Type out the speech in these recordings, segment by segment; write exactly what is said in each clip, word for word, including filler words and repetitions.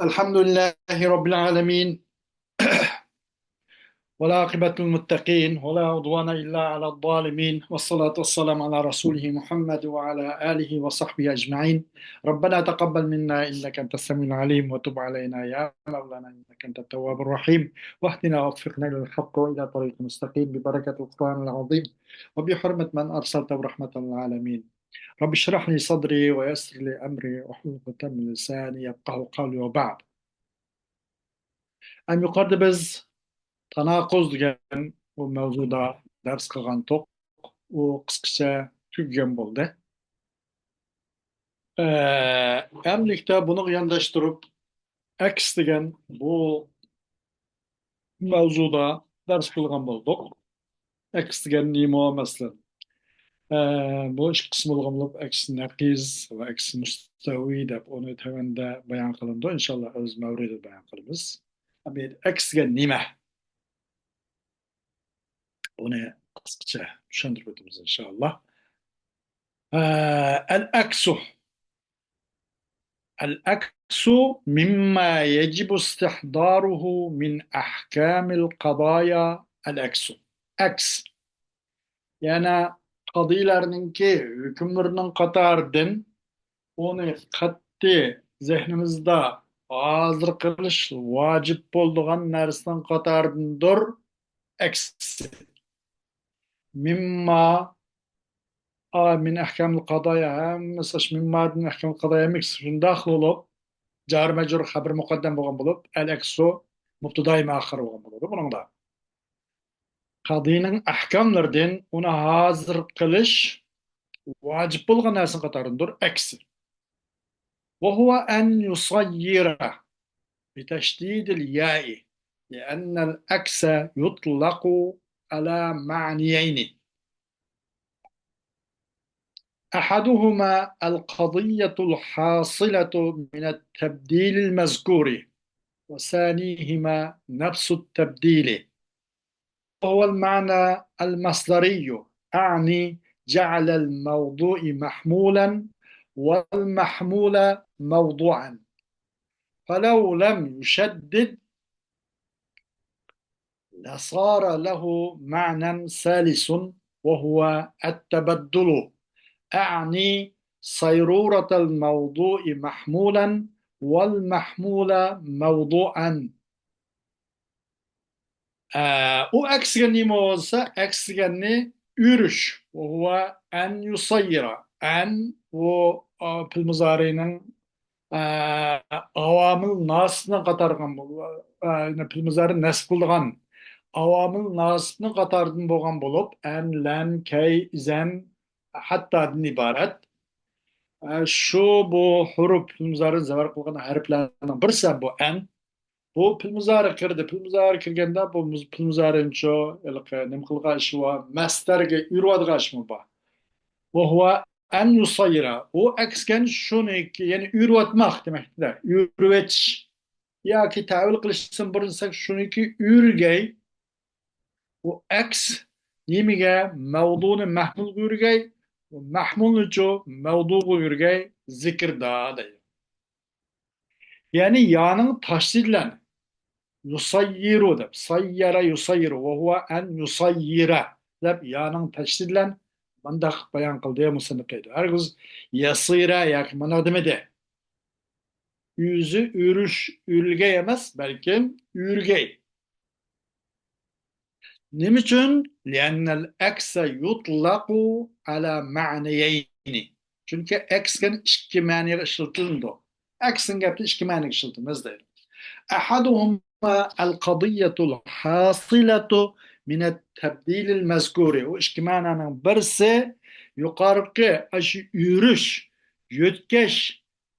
الحمد لله رب العالمين. والعاقبة للمتقين ولا عدوان إلا على الظالمين والصلاة والسلام على رسوله محمد وعلى آله وصحبه أجمعين. ربنا تقبل منا إنك أنت السميع العليم وتب علينا يا مولانا إنك أنت التواب الرحيم واهدنا ووفقنا إلى الحق وإلى طريق مستقيم ببركة القرآن العظيم وبحرمة من أرسلته رحمة للعالمين. رب اشرح لي صدري ويسر لي أمري واحلل عقدة من لساني يفقهوا قولي وبعد. ئەمدى يۇقىرىدا بىز تاناقۇز دېگەن بۇ مەۋزۇدا دەرس قىلغانتۇق. ئۇ قىسقىچە تۈگىگەن بولدى. ئە، ئەمدىلىكتە بۇنىڭغا يانداشتۇرۇپ، ئەكس دېگەن بۇ مەۋزۇدا دەرس قىلغان بولدۇق. ئەكس دېگەن نېمە، مەسىلەن؟ ئە، بۇ ئىككى قىسىم بولغان بولۇپ، ئەكس نەقىز ۋە ئەكس مۇستەۋى دەپ ئۇنى تۆۋەندە بايان قىلىنىدۇ. ئىنشاللا ئۆز مەۋرىدىدە بايان قىلىمىز. ئەمدى ئەكس دېگەن نېمە؟ بۇنى قىسقىچە چۈشەندۈرۈپ ئۆتىمىز، ئىنشاللا. ئە، ئەل ئەكسۇ. العكس مما يجب استحضاره من أحكام القضايا العكس. ئەكس. يەنى قاضىيلارنىڭكى ھۆكۈملىرىنىڭ قاتارىدىن ئۇنى قەتئىي زېھنىمىزدا ھازىر قىلىش ۋاجىپ بولىدىغان نەرسىنىڭ قاتارىدىندۇر ئەكس. مىمما، ئا، مىن ئەھكامىل قادايا، ھەممىسى ئاشۇ مىممادىن ئەھكامىل قادايا ھەممىسى شۇنداق بولۇپ، جار مەجرۇر خەبىرى مۇقەددەم بولغان بولۇپ، ئەل ئەكسۇ مۇبتىدائى مۇئەخخەر بولغان بولىدۇ بۇنىڭدا. قاضىنىڭ ئەھكاملىرىدىن ئۇنى ھازىر قىلىش ۋاجىپ بولغان نەرسىنىڭ قاتارىدىندۇر ئەكسى. وهو أن يصير بتشديد الياء، لأن العكس يطلق على معنيين، أحدهما القضية الحاصلة من التبديل المذكور، وثانيهما نفس التبديل، وهو المعنى المصدري، أعني جعل الموضوع محمولا والمحمول موضوعا، فلو لم يشدد لصار له معنى ثالث، وهو التبدل، أعني صيرورة الموضوع محمولا والمحمول موضوعا. ئە، ئۇ ئەكسىگە نېمە بولسا، ئەكسىگەننى ئۆرۈش. وهو أن يصير. ئەن، ئۇ، ئا، پېئىل مۇزارىنىڭ، ئە، ئاۋامىل ناسىبنىڭ قاتارىغان بول-، ئە، يەنى پېئىل مۇزارى نەسب قىلىدىغان ئاۋامىل ناسىبنىڭ قاتارىدىن بولغان بولۇپ، ئەن، لەن، كەي، ئىزەن، ھەتتادىن ئىبارەت. ئە، شۇ بۇ ھۇرۇپ، پېئىل مۇزارى زەۋەر قىلغان ھەرپلەرنىڭ بىرسى بۇ ئەن. بۇ پېئىل مۇزارى كىردى. پېئىل مۇزارى كىرگەندە بۇ مۇز-، پېئىل مۇزارىنىچۇ، ھېلىقى نېمە قىلغان ئىشى بار؟ مەستەرگە ئۆرۈۋالىدىغان ئىشمۇ بار. وهو أن يصير. ئۇ ئەكسىگەن شۇنىكى، يەنى ئۆرۈۋاتماق دېمەكتە. ئۆرۈۋېتىش. ياكى تەۋىل قىلىشتىن بۇرۇن دېسەك، شۇنىكى ئۆرگەي. ئۇ ئەكس نېمىگە؟ مەۋدۇنى مەھمۇلغا ئۆرگەي. مەھمۇلنىچۇ؟ مەۋدۇغا ئۆرگەي. زىكىردا دەيدۇ. يەنى يانىڭ تەشدىدى بىلەن يۇسەييىرۇ دەپ، سەييەرە يۇسەييىرۇ، ۋە ھۇۋە ئەن يۇسەييىرە دەپ يانىڭ تەشدىدى بىلەن مۇنداق بايان قىلدى مۇسەننىپ دەيدۇ. ھەرگىز يەسىرە ياكى مۇنداق دېمىدى. ئۆزى ئۆرۈش، ئۆرۈلگەي ئەمەس، بەلكىم ئۆرگەي. نېمە ئۈچۈن؟ لأن العكس يطلق على معنيين. چۈنكى ئەكس دېگەن ئىككى مەنىگە ئىشلىتىلىدۇ. ئەكسنىڭ گەپنى ئىككى مەنىگە ئىشلىتىمىز دەيدۇ. أحدهما القضية الحاصلة من التبديل المذكور. ئۇ ئىككى مەنانىڭ بىرسى يۇقارقى ئاشۇ ئۆرۈش، يۆتكەش،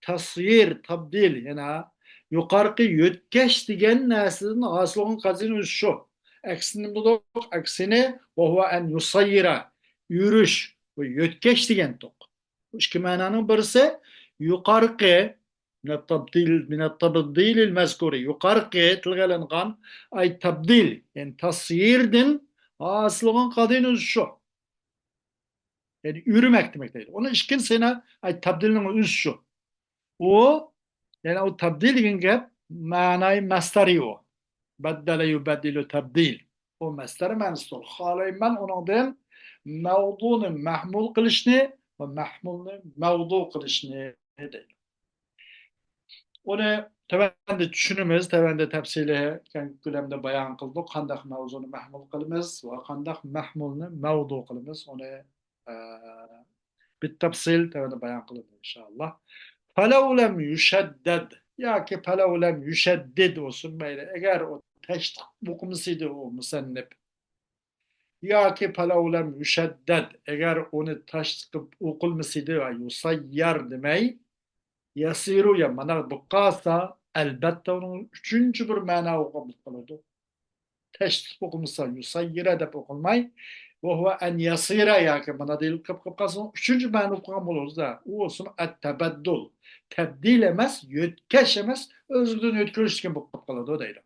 تەسيىر، تەبدىل، يەنە يۇقارقى يۆتكەش دېگەن نەرسىدىن ھاسىل بولغان قازىنىش شۇ. ئەكسىنى نېمە دېدۇق؟ ئەكسىنى، وهو أن يسير، ئۆرۈش، بۇ يۆتكەش دېگەنتۇق. بۇ ئىككى مەنانىڭ بىرسى يۇقارقى، من التبديل، من التبديل المذكور، يۇقارقى تىلغا ئېلىنغان، ئاي، تەبدىل، يەنى تەسيىردىن ھاسىل بولغان قازىنىش شۇ. يەنى يۈرمەك دېمەك دەيدۇ. ئۇنىڭ ئىككىنچىسى يەنە، ئاي، تەبدىلنىڭ ئۆزى شۇ. ئۇ، يەنى ئۇ تەبدىل دېگەن گەپ مەنايى مەستەرى ئۇ. بەددەلە يۇبەددىلۇ تەبدىل. ئۇ مەستەر مەنىسىدۇر. خالايمەن ئۇنىڭدىن مەۋدۇنى مەھمۇل قىلىشنى ۋە مەھمۇلنى مەۋدۇ قىلىشنى دەيدۇ. ئۇنى تۆۋەندە چۈشىنىمىز، تۆۋەندە تەپسىلىي كەڭ كۆلەمدە بايان قىلدۇق. قانداق مەۋزۇنى مەھمۇل قىلىمىز ۋە قانداق مەھمۇلنى مەۋدۇ قىلىمىز، ئۇنى، ئە، بالتەپسىل تۆۋەندە بايان قىلىمىز، ئىنشائاللا. فەلەۋ لەم يۇشەددەد ياكى فەلەۋ لەم يۇشەددىد بولسۇن، مەيلى. ئەگەر ئۇ تەشدىد ئوقۇمىسىدى ئۇ مۇسەننىپ، ياكى فەلەۋ لەم يۇشەددەد، ئەگەر ئۇنى تەشدىد قىلىپ ئوقۇلمىسىدى ۋە يۇسەييەر دېمەي، يەسىرۇ يا مانا بولۇپ قالسا، ئەلبەتتە ئۇنىڭ ئۈچىنچى بىر مەنا بولۇپ قالىدۇ. تەشدىد ئوقۇمىسا، يۇسەييىرە دەپ ئوقۇلماي، ۋە ھۇۋە ئەن يەسىرە ياكى مانا دېيىلىپ قېلىپ قالسا، ئۈچىنچى مەنا بولۇپ قالغان بولىدۇ-دە. ئۇ بولسىمۇ ئەت-تەبەددۇل. تەبدىل ئەمەس، يۆتكەش ئەمەس، ئۆزلۈكىدىن يۆتكىلىش دېگەن بولۇپ قېلىپ قالىدۇ دەيدۇ.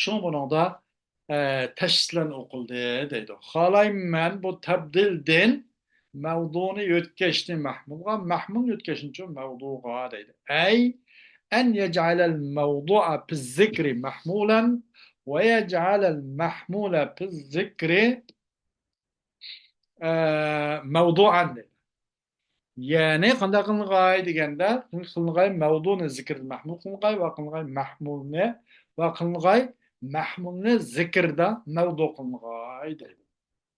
شۇڭا بۇنىڭدا، ئە، تەشدىد بىلەن ئوقۇلدى دەيدۇ. خالايمەن بۇ تەبدىلدىن مەۋدۇنى يۆتكەشنى مەھمۇلغا، مەھمۇلنى يۆتكەشنىچۇ مەۋدۇغا دەيدۇ. ئەي، ئەن يەجئەلەل مەۋدۇئە فىز زىكرى مەھمۇلەن ۋە يەجئەلەل مەھمۇلە فىز زىكرى، ئە، مەۋدۇئەن دەيدۇ. يەنى قانداق قىلىنغاي دېگەندە، قىلىنغاي مەۋدۇنى زىكىردە مەھمۇل قىلىنغاي ۋە قىلىنغاي مەھمۇلنى ۋە قىلىنغاي مەھمۇلنى زىكىردە مەۋدۇ قىلىنغاي دەيدۇ.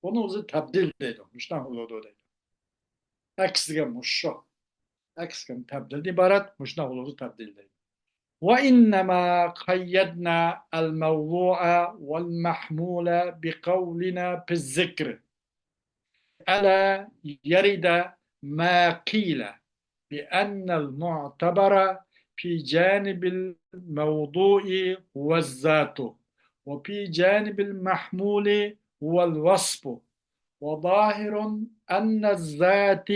بۇنى ئۆزى تەبدىل دەيدۇ. مۇشۇنداق بولىدۇ دەيدۇ. ئەكس دېگەن مۇشۇ. ئەكس دېگەن تەبدىلدىن ئىبارەت. مۇشۇنداق بولىدۇ تەبدىل دەيدۇ. وإنما قيدنا الموضوع والمحمول بقولنا في الذكر ألا يرد ما قيل بأن المعتبر في جانب الموضوع هو الذات وفي جانب المحمول هو الوصف وظاهر أن الذات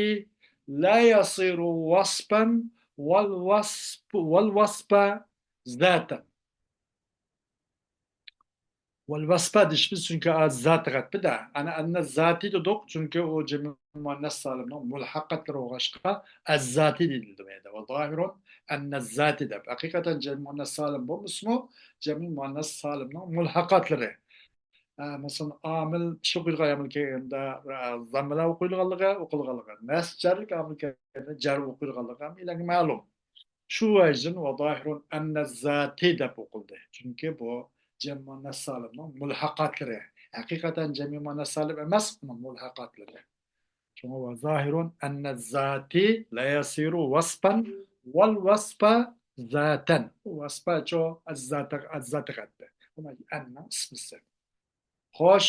لا يصير وصفا والوصف، والوصف ذاتا. ۋەل ۋەسپە دېيىشىمىز، چۈنكى ئا زاتى غەتپىدە. ئەنە، ئەننە زاتى دېدۇق، چۈنكى ئۇ جەمئى مۇئەننەس سالىمنىڭ مۇلھەقاتلىرى بولغاچقا، ئەززاتى دېيىلىدۇ بۇ يەردە. ۋە زاھىرۇن ئەننە زاتى دەپ. ھەقىقەتەن جەمئى مۇئەننەس سالىم بولمىسىمۇ، جەمئى مۇئەننەس سالىمنىڭ مۇلھەقاتلىرى. ئە، مەسىلەن، ئامىل ئىش ئوقۇيدىغان ئامىل كەلگەندە، ئە، زاممىلار ئوقۇيدىغانلىقى، ئوقۇلغانلىقى. نەسب جەرلىك ئامىل كەلگەندە جەر ئوقۇيدىغانلىقى ھەممىلەرگە مەلۇم. شۇ ۋەجىدىن ۋە زاھىرۇن ئەننە زاتى دەپ ئوقۇلدى. چۈنكى بۇ جەمئى مۇئەننەس سالىمنىڭ مۇلھەقاتلىرى. ھەقىقەتەن جەمئى مۇئەننەس سالىم ئەمەس، ئۇنىڭ مۇلھەقاتلىرى. شۇڭا ۋە زاھىرۇن ئەننە زاتى لا يەسىرۇ ۋەسپەن ۋەل ۋەسپە زاتەن. ۋەسپە چۇ ئەززاتى، ئەززاتى غەتتى. بۇ ئەننىڭ ئىسمىسى. خوش.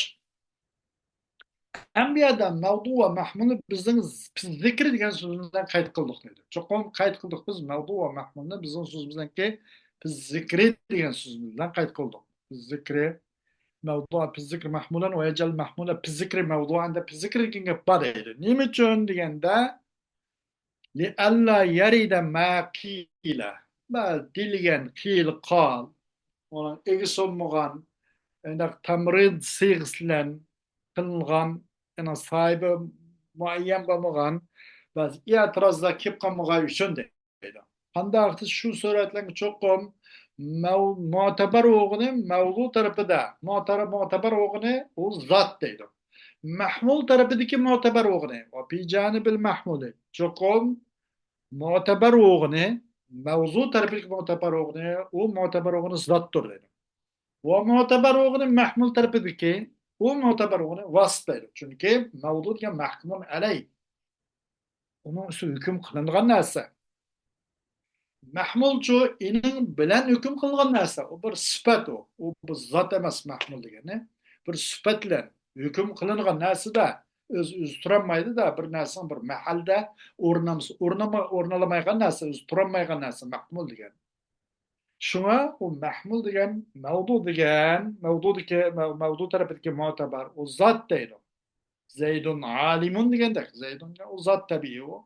ئەمدى بۇ يەردە مەۋدۇ ۋە مەھمۇلنى بىزنىڭ ز-، زىكرى دېگەن سۆزىمىز بىلەن قەيت قىلدۇق دەيدۇ. چوقۇم قەيت قىلدۇق بىز مەۋدۇ ۋە مەھمۇلنى بىزنىڭ سۆزىمىزدىنكى بىز زىكرى دېگەن سۆزىمىز بىلەن قەيت قىلدۇق. بىز زىكرى مەۋدۇ، بىز زىكرى مەھمۇلەن ۋە يەجئەل مەھمۇلە بىز زىكرى مەۋدۇئەن دەپ بىز زىكرى دېگەن گەپ بار دەيدۇ. نېمە ئۈچۈن دېگەندە، لىئەللا يەرىدە ما قىلە. ما دېيىلگەن قىل قال. ئۇنىڭ ئىگىسى بولمىغان، ئۇنداق تەمرىد سىيغىسى بىلەن قىلىنغان، يەنى ساھىبى مۇئەييەن بولمىغان بەزى ئېتىرازلار كېلىپ قالمىغان ئۈچۈن دەيدۇ. قانداق دېسە شۇ سۈرەتلەرگە چوقۇم مەۋ-، مۇتەبەر بولغىنى مەۋزۇ تەرىپىدە، مۇتەبەر، مۇتەبەر بولغىنى ئۇ زات دەيدۇ. مەھمۇل تەرىپىدىكى مۇتەبەر بولغىنى، ۋە پى جانىبىل مەھمۇلى، چوقۇم مۇتەبەر بولغىنى، مەۋزۇ تەرىپىدىكى مۇتەبەر بولغىنى، ئۇ مۇتەبەر بولغىنى زاتتۇر دەيدۇ. ۋە مۇتەبەر بولغىنى مەھمۇل تەرىپىدىكى، ئۇ مۇتەبەر بولغىنى ۋاسىت دەيدۇ. چۈنكى مەۋزۇ دېگەن مەھكۇمۇن ئەلەي. ئۇنىڭ ئۈستىدە ھۆكۈم قىلىنغان نەرسە. مەھمۇلچۇ ئېنىڭ بىلەن ھۆكۈم قىلىنغان نەرسە. ئۇ بىر سۈپەت ئۇ. ئۇ بىر زات ئەمەس مەھمۇل دېگەننى. بىر سۈپەت بىلەن ھۆكۈم قىلىنغان نەرسىدە ئۆزى، ئۆزى تۇرالمايدۇ-دە، بىر نەرسىنىڭ بىر مەھەلدە ئورنامسا-، ئورنىما-، ئورنالمايدىغان نەرسە، ئۆزى تۇرالمايدىغان نەرسە مەھمۇل دېگەن. شۇڭا ئۇ مەھمۇل دېگەن، مەۋدۇ دېگەن، مەۋدۇدىكى، مەۋ-، مەۋدۇ تەرىپىدىكى مۇتەبەر، ئۇ زات دەيدۇ. زەيدۇن ئالىمۇن دېگەندەك، زەيدۇن دېگەن ئۇ زات تەبىئىي ئۇ.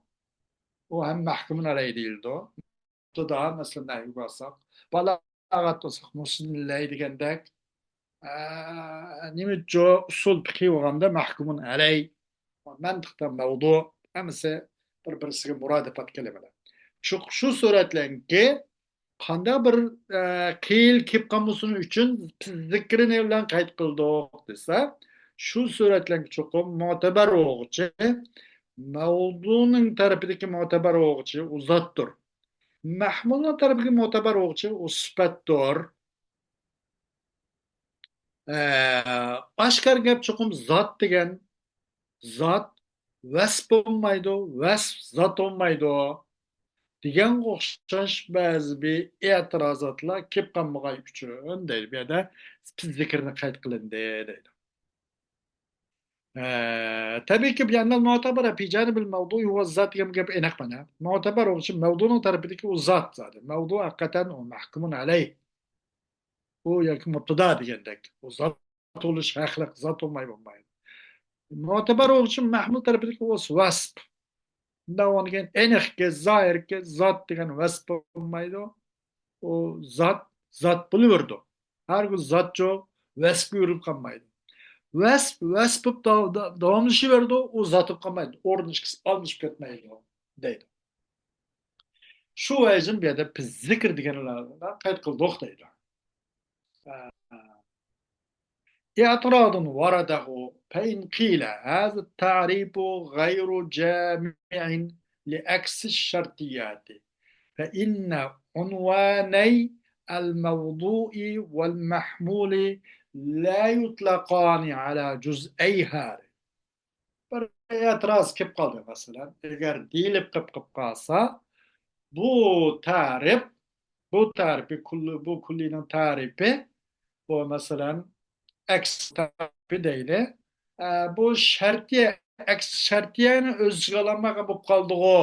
ئۇ ھەم مەھكۇمۇن ئەلەي دېيىلىدۇ. ئىپتىدا، مەسىلەن، نەھۋگە ئالساق، بالاغەت بولساق، مۇسنىلەي دېگەندەك، ئە، نېمە، جۇ-، ئۇسۇل پىقھى بولغاندا مەھكۇمۇن ئەلەي. مەنتىقتا مەۋدۇ، ھەممىسى بىر-بىرسىگە مۇرادىپات كەلىمىلەر. شۇ، شۇ سۈرەتلەنكى قانداق بىر، ئە، قىل كېلىپ قالمىسۇن ئۈچۈن بىز زىكرىنى بىلەن قەيت قىلدۇق دېسە، شۇ سۈرەتلەنكى چوقۇم مۆتەبەر بولغۇچى، مەۋدۇنىڭ تەرىپىدىكى مۆتەبەر بولغۇچى ئۇ زاتتۇر. مەھمۇلنىڭ تەرىپىدىكى مۆتەبەر بولغۇچى ئۇ سۈپەتتۇر. ئە، ئاشكارا گەپ چوقۇم زات دېگەن زات ۋەسپ بولمايدۇ، ۋەسپ زات بولمايدۇ دېگەنگە ئوخشاش بەزى بىر ئېتىرازاتلار كېلىپ قالمىغان ئۈچۈن دەيدۇ. بۇ يەردە زىكىرنى قەيت قىلىندى دەيدۇ. ئە، تەبىئىيكى، بىئەننەل مۆتەبەرە فى جانىبىل مەۋدۇئى ھۇۋە زات دېگەن گەپ ئېنىق مانا. مۆتەبەر بولغۇچى مەۋدۇنىڭ تەرىپىدىكى ئۇ زات زادى. مەۋدۇ ھەقىقەتەن ئۇ مەھكۇمۇن ئەلەيھ. ئۇ ياكى مۇبتىدا دېگەندەك. ئۇ زات بولۇش ھەقلىق، زات بولماي بولمايدۇ. مۆتەبەر بولغۇچى مەھمۇل تەرىپىدىكى ئۇ ۋەسپ. بۇنداق بولغاندىكىن ئېنىقكى، زاھىركى زات دېگەن ۋەسپ بولمايدۇ. ئۇ زات، زات بولۇۋېرىدۇ. ھەرگىز زاتچۇ ۋەسپكە ئۆرۈلۈپ قالمايدۇ. ۋەسپ، ۋەسپ بولۇپ دا-، دا-، داۋاملىشىۋېرىدۇ، ئۇ زات بولۇپ قالمايدۇ. ئورنى ئىككىسى ئالمىشىپ كەتمەيدۇ، دەيدۇ. شۇ ۋەجىدىن بۇ يەردە بىز زىكىر دېگەنلەرنى قەيت قىلدۇق، دەيدۇ. ئە، اعتراض ورده، فإن قيل هذا التعريف غير جامع لعكس الشرطيات، فإن عنواني الموضوع والمحمول لا يطلقان على جزئيها. بىر ئېتىراز كېلىپ قالدى، مەسىلەن، ئەگەر دېيىلىپ قېلىپ، قېلىپ قالسا، بۇ تەرىپ، بۇ تەرىپى، كۈللى، بۇ كۈللىنىڭ تەرىپى، بۇ، مەسىلەن، ئەكس تەرىپى دەيلى. ئە، بۇ شەرتىيە، ئەكس شەرتىيەنى ئۆز ئىچىگە ئالالمىغان بولۇپ قالدىغۇ.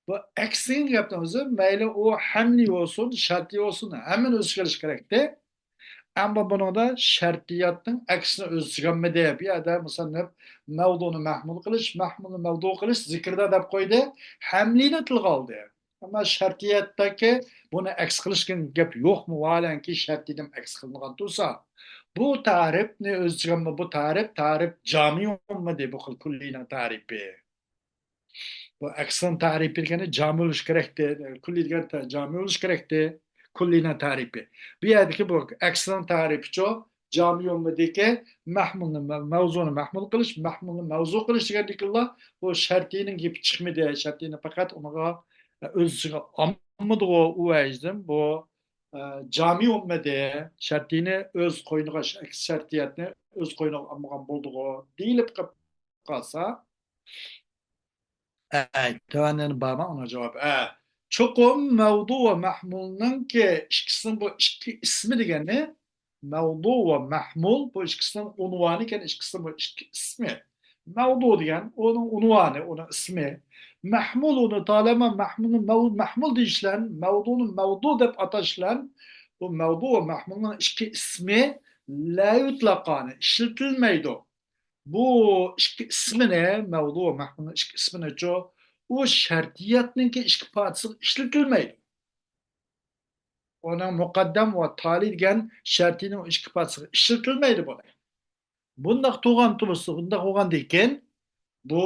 بۇ ئەكس دېگەن گەپنىڭ ئۆزى، مەيلى ئۇ ھەملى بولسۇن، شەرتىي بولسۇن، ھەممىنى ئۆز ئىچىگە ئېلىش كېرەكتى. ئەمما بۇنىڭدا شەرتىيەتنىڭ ئەكسىنى ئۆز ئىچىگە ئالمىدى. بۇ يەردە مۇسەننىپ مەۋدۇنى مەھمۇل قىلىش، مەھمۇلنى مەۋدۇ قىلىش زىكىردا دەپ قويدى، ھەملىنى تىلغا ئالدى. ئەمما شەرتىيەتتىكى بۇنى ئەكس قىلىش دېگەن گەپ يوقمۇ؟ ۋاھالەنكى شەرتىيدىن ئەكس قىلىنغان تۇرسا، بۇ تەرىپنى ئۆز ئىچىگە ئالما، بۇ تەرىپ، تەرىپ جامىئ بولمىدى، بۇ خىل كۈللىنىڭ تەرىپى. بۇ ئەكسىنىڭ تەرىپى دېگەننى جامىئ بولۇش كېرەكتى، كۈللى دېگەن تە-، جامىئ بولۇش كېرەكتى، كۈللىنىڭ تەرىپى. بۇ يەردىكى بۇ ئەكسىنىڭ تەرىپىچۇ، جامىئ بولمىدىكى، مەھمۇلنى مە-، مەۋزۇنى مەھمۇل قىلىش، مەھمۇلنى مەۋزۇ قىلىش دېگەندىكىلا بۇ شەرتىينىڭ گېپى چىقمىدى. شەرتىينى پەقەت ئۇنىڭغا ئۆز ئىچىگە ئالمىدىغۇ، ئۇ ۋەجىدىن بۇ، ئە، جامىئ بولمىدى. شەرتىينى ئۆز قوينىغا، شەرتىيەتنى ئۆز قوينىغا ئالمىغان بولدىغۇ دېيىلىپ قېلىپ قالسا، ئەي، تۆۋەندە بارمۇ ئۇنىڭ جاۋابى؟ ئە، چوقۇم مەۋدۇ ۋە مەھمۇلنىڭكى ئىككىسىنىڭ بۇ ئىككى ئىسمى دېگەننى، مەۋدۇ ۋە مەھمۇل بۇ ئىككىسىنىڭ ئۇنۋانى ئىكەن، ئىككىسىنىڭ بۇ ئىككى ئىسمى. مەۋدۇ دېگەن ئۇنىڭ ئۇنۋانى، ئۇنىڭ ئىسمى. مەھمۇل ئۇنى تالىما مەھمۇلنى مەۋ-، مەھمۇل دېيىش بىلەن، مەۋدۇنى مەۋدۇ دەپ ئاتاش بىلەن، بۇ مەۋدۇ ۋە مەھمۇلنىڭ ئىككى ئىسمى لا يۇتلەقانى، ئىشلىتىلمەيدۇ. بۇ ئىككى ئىسمىنى، مەۋدۇ ۋە مەھمۇلنىڭ ئىككى ئىسمىنىچۇ، ئۇ شەرتىيەتنىڭكى ئىككى پارچىسىغا ئىشلىتىلمەيدۇ. ئۇنىڭ مۇقەددەم ۋە تالىي دېگەن شەرتىينىڭ ئىككى پارچىسىغا ئىشلىتىلمەيدۇ بۇنى. بۇنداق تۇرغان تۇرسا، بۇنداق بولغاندىن كېيىن بۇ،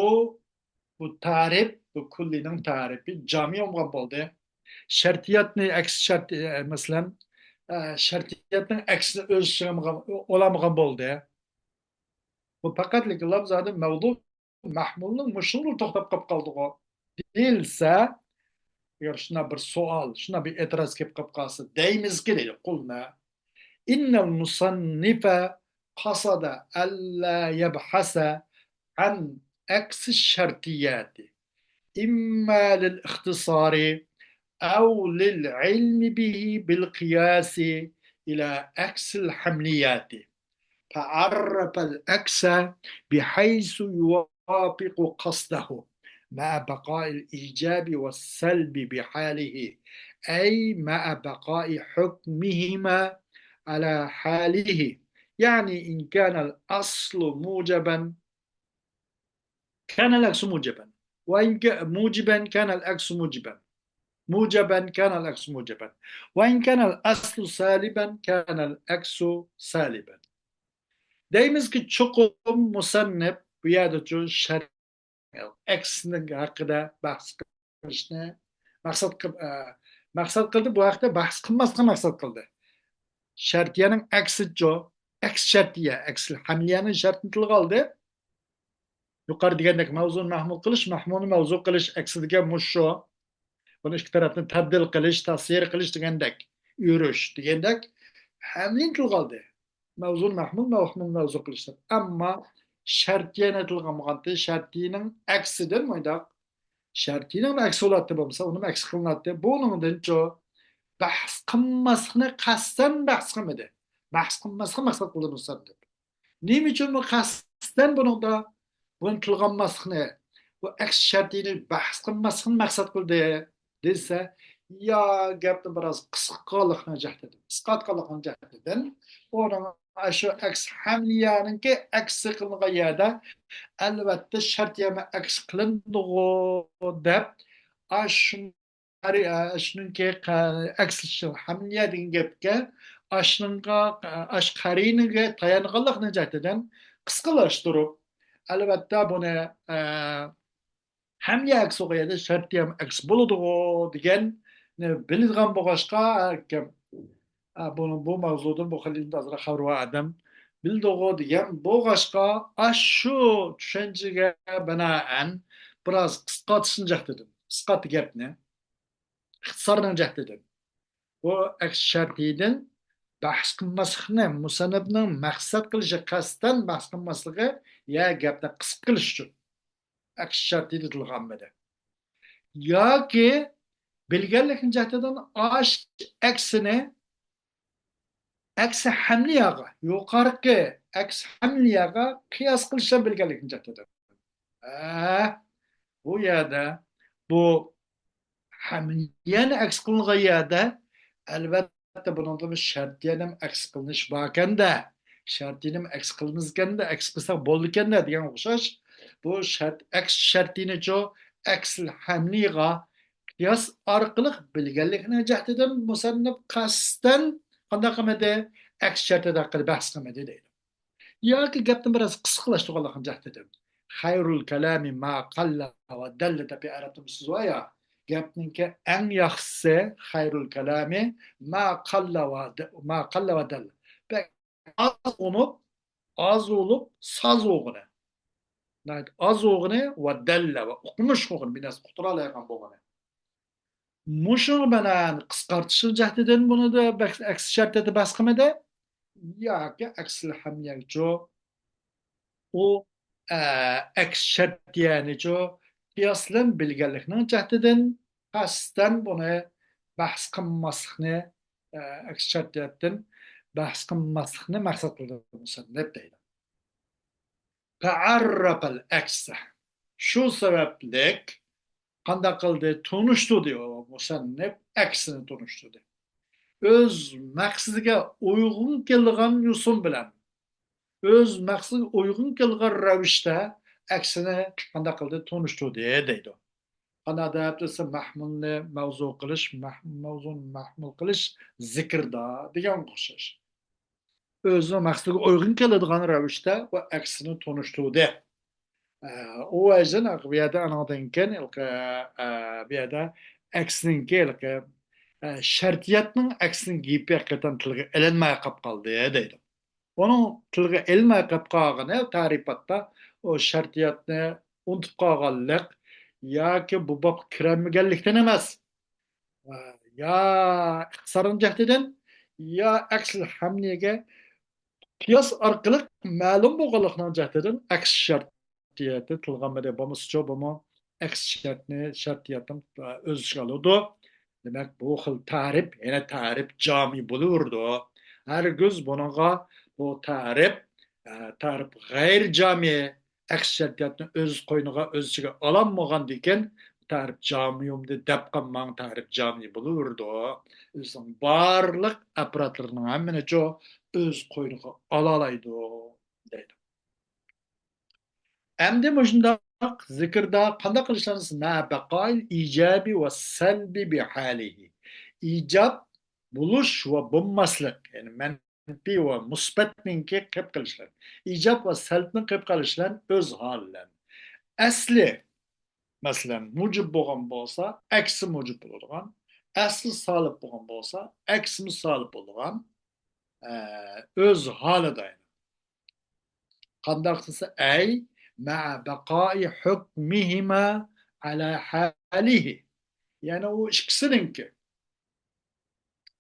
بۇ تەرىپ، بۇ كۈللىنىڭ تەرىپى جامىئ بولغان بولدى. شەرتىيەتنى ئەكس شەرت-، ئە، مەسىلەن، ئە، شەرتىيەتنىڭ ئەكسىنى ئۆز ئىچىگە ئالمىغان، ئالالمىغان بولدى. بۇ پەقەتلىكلا زادى مەۋدۇ مەھمۇلنىڭ مۇشۇنىڭلا توختاپ قاپ قالدىغۇ دېيىلسە، ئەگەر شۇنداق بىر سوئال، شۇنداق بىر ئېتىراز كېلىپ قاپ قالسا، دەيمىزكى، دەيدۇ، قۇلنا، إن المصنف قصد ألا يبحث عن عكس الشرطيات، إما للاختصار أو للعلم به بالقياس إلى عكس الحمليات، فعرف العكس بحيث يوافق قصده مع بقاء الإيجاب والسلب بحاله، أي مع بقاء حكمهما على حاله. يعني إن كان الأصل موجبا كان العكس موجبا، وإن ك-، موجبا كان العكس موجبا، موجبا كان العكس موجبا، وإن كان الأصل سالبا كان العكس سالبا. دەيمىزكى، چوقۇم مۇسەننىپ بۇ يەردىچۇ شەرت ئەكسىنىڭ ھەققىدە بەھس قىلىشنى مەقسەت قىل-، ئە، مەقسەت قىلدى، بۇ ھەقتە بەھس قىلماسلىقنى مەقسەت قىلدى. شەرتىيەنىڭ ئەكسىچۇ، ئەكس شەرتىيە، ئەكس ھەملىيەنىڭ شەرتىنى تىلغا ئالدى. يۇقىرى دېگەندەك مەۋزۇنى مەھمۇل قىلىش، مەھمۇلنى مەۋزۇ قىلىش، ئەكسى دېگەن مۇشۇ. بۇنى ئىككى تەرەپنى تەبدىل قىلىش، تەسىر قىلىش دېگەندەك، ئۆرۈش دېگەندەك ھەملىنى تىلغا ئالدى. مەۋزۇنى مەھمۇل، مەھمۇلنى مەۋزۇ قىلىش دەپ. ئەمما شەرتىيەنى تىلغا ئالمىغانتى، شەرتىينىڭ ئەكسىدىن مۇنداق. شەرتىينىڭ ئەكسى بولاتتى بولمىسا، ئۇنىمۇ ئەكسى قىلىناتتى. بۇنىڭدىنچۇ بەھس قىلماسلىقنى قەستەن بەھس قىلمىدى. بەھس قىلماسلىقنى مەقسەت قىلدى مۇسەننىپ. نېمە ئۈچۈن بۇ قەستەن بۇنىڭدا بۇنى تىلغا ئالماسلىقنى، بۇ ئەكس شەرتىينى بەھس قىلماسلىقنى مەقسەت قىلدى دېسە، يا گەپنى بىراز قىسقا قىلغانلىقنىڭ جەھتىدىن، قىسقارتقانلىقنىڭ جەھتىدىن، ئۇنىڭ ئاشۇ ئەكس ھەملىيەنىڭكى ئەكسى قىلىنغان يەردە، ئەلۋەتتە، شەرتىيەمۇ ئەكس قىلىنىدىغۇ دەپ، ئاشۇ ئەرى-، ئە، شۇنىڭكى قە-، ئەكسىچە ھەملىيە دېگەن گەپكە، ئاشۇنىڭغا، ئە، ئاشۇ قەرىنىگە تايانغانلىقنىڭ جەھتىدىن قىسقىلاشتۇرۇپ، ئەلۋەتتە، بۇنى، ئە، ھەملىيە ئەكس بولغان يەردە شەرتىيە ھەم ئەكس بولىدىغۇ دېگەننى بىلىدىغان بولغاچقا، ئە، بۇنىڭ، بۇ ماۋزۇدىن بۇ خىل ئازراق خەۋىرى بار ئادەم بىلىدىغۇ دېگەن بولغاچقا، ئاشۇ چۈشەنچىگە بىنائەن بىراز قىسقارتىشنى جەھدىدىم. قىسقارتتى گەپنى. ئىختىسارنىڭ جەھدىدىن. بۇ ئەكس شەرتىدىن بەھس قىلماسلىقنى، مۇسەننىپنىڭ مەقسەت قىلىشى، قەستەن بەھس قىلماسلىقى، يا گەپنى قىسقا قىلىش ئۈچۈن ئەكس شەرتىدە تىلغا ئالمىدى. ياكى بىلگەنلىكنىڭ جەھدىدىن ئاش ئەكسىنى ئەكسى ھەملىيەگە، يۇقىرىقى ئەكسى ھەملىيەگە قىياس قىلىشنى بىلگەنلىكنىڭ جەھدىدىن. ئە، بۇ يەردە بۇ ھەملىيەنى ئەكس قىلىنغان يەردە، ئەلۋەتتە، بۇنىڭدا بىر شەرتىيەنىمۇ ئەكس قىلىنىش باركەندە، شەرتىيەنىمۇ ئەكس قىلىمىزكەندە، ئەكس قىلساق بولىدىكەندە دېگەن ئوخشاش، بۇ شەرت، ئەكس شەرتىيىنىچۇ، ئەكسىل ھەملىيىغا قىياس ئارقىلىق بىلگەنلىكنىڭ جەھدىدىن مۇسەننىپ قەستەن قانداق قىلمىدى؟ ئەكس شەرتىيەت ھەققىدە بەھس قىلمىدى دەيدۇ. ياكى گەپنى بىراز قىسقىلاشتۇرغانلىقنىڭ جەھدىدىن. خەيرۇل كالامى ما قاللا ۋە دەللە دەپ ئەرەبتە بىر سۆز بار يا. گەپنىڭكى ئەڭ ياخشىسى، خەيرۇل كالامى ما قاللا ۋە دە-، ما قاللا ۋە دەللە. بەك ئاز ئۇنۇپ، ئاز ئۇلۇپ، ساز ئوغۇنى. ناھايىتى ئاز ئوغۇنى ۋە دەللە ۋە ئۇقمۇش ئوغۇنى، بىر نەرسە قۇتۇرالايدىغان بوغۇنى. مۇشۇنىڭ بىلەن قىسقارتىشنىڭ جەھدىدىن بۇنى ئەكس شەرتىيەتتە بەس قىلمىدى. ياكى ئەكسىل ھەملىيەگىچۇ ئۇ، ئە، ئەكس شەرتىيەنىچۇ قىياس بىلەن بىلگەنلىكنىڭ جەھدىدىن قەستەن بۇنى بەھس قىلماسلىقنى، ئە، ئەكس شەرتىيەتتىن بەھس قىلماسلىقنى مەقسەت قىلدى مۇسەننىپ دەيدۇ. فەئەررەپەل ئەكسە. شۇ سەۋەبلىك قانداق قىلدى؟ تونۇشتۇردى ئۇ مۇسەننىپ ئەكسىنى تونۇشتۇردى. ئۆز مەقسىتىگە ئۇيغۇن كېلىدىغان يوسۇن بىلەن، ئۆز مەقسىتىگە ئۇيغۇن كېلىدىغان رەۋىشتە ئەكسىنى قانداق قىلدى؟ تونۇشتۇردى دەيدۇ. قانداق دەپ دېسە، مەھمۇلنى مەۋزۇ قىلىش، مەھ-، مەۋزۇنى مەھمۇل قىلىش زىكىردا دېگەنگە ئوخشاش. ئۆزىنىڭ مەقسىتىگە ئۇيغۇن كېلىدىغان رەۋىشتە ئۇ ئەكسىنى تونۇشتۇردى. ئە، ئۇ ۋەجىدىن بۇ يەردە ئانىڭدىن كېيىن، ئە، بۇ يەردە ئەكسىنىڭكى، ئە، شەرتىيەتنىڭ ئەكسىنىڭ گېپى ھەقىقەتەن تىلغا ئېلىنماي قاپ قالدى دەيدۇ. ئۇنىڭ تىلغا ئېلىنماي قاپ قالغىنى تەرىپاتتا ئۇ شەرتىيەتنى ئۇنتۇپ قالغانلىق ياكى بۇ بابقا كىرەلمىگەنلىكتىن ئەمەس. يا ئىختىسارنىڭ جەھتىدىن، يا ئەكسىل ھەملىگە قىياس ئارقىلىق مەلۇم بولغانلىقنىڭ جەھتىدىن ئەكس شەرتىيەتنى تىلغا ئالمىدى. بولمىسىچۇ بۇمۇ ئەكس شەرتنى، شەرتىيەتنى ئۆز ئىچىگە ئالىدۇ. دېمەك، بۇ خىل تەرىپ يەنە تەرىپ جامى بولۇۋېرىدۇ. ھەرگىز بۇنىڭغا بۇ تەرىپ، ئە، تەرىپ غەيرىي جامى، ئەكس شەرتىيەتنى ئۆز قوينىغا، ئۆز ئىچىگە ئالالمىغاندىكىن، تەرىپ جامىيۇمدى دەپ قالماڭ، تەرىپ جامى بولۇۋېرىدۇ. ئۆزىنىڭ بارلىق ئاپپاراتلىرىنىڭ ھەممىنىچۇ ئۆز قوينىغا ئالالايدۇ، دەيدۇ. ئەمدى مۇشۇنداق زىكىردا قانداق قىلىشلارنى، مە بەقائىل ئىجابى ۋە سەلبى بىھالىھى. ئىجاب بولۇش ۋە بولماسلىق، يەنى مەن مەنپىي ۋە مۇسبەتنىڭكى قېلىپ قېلىشلار. ئىجاب ۋە سەلبنىڭ قېلىپ قېلىشلار ئۆز ھالى بىلەن. ئەسلى، مەسىلەن، مۇجىب بولغان بولسا، ئەكسى مۇجىب بولىدىغان. ئەسلى سالىب بولغان بولسا، ئەكسىمۇ سالىب بولىدىغان. ئە، ئۆز ھالىدا. قانداق دېسە، ئەي مەئە بەقائى ھۆكمىھىما ئەلا ھالىھى. يەنى ئۇ ئىككىسىنىڭكى.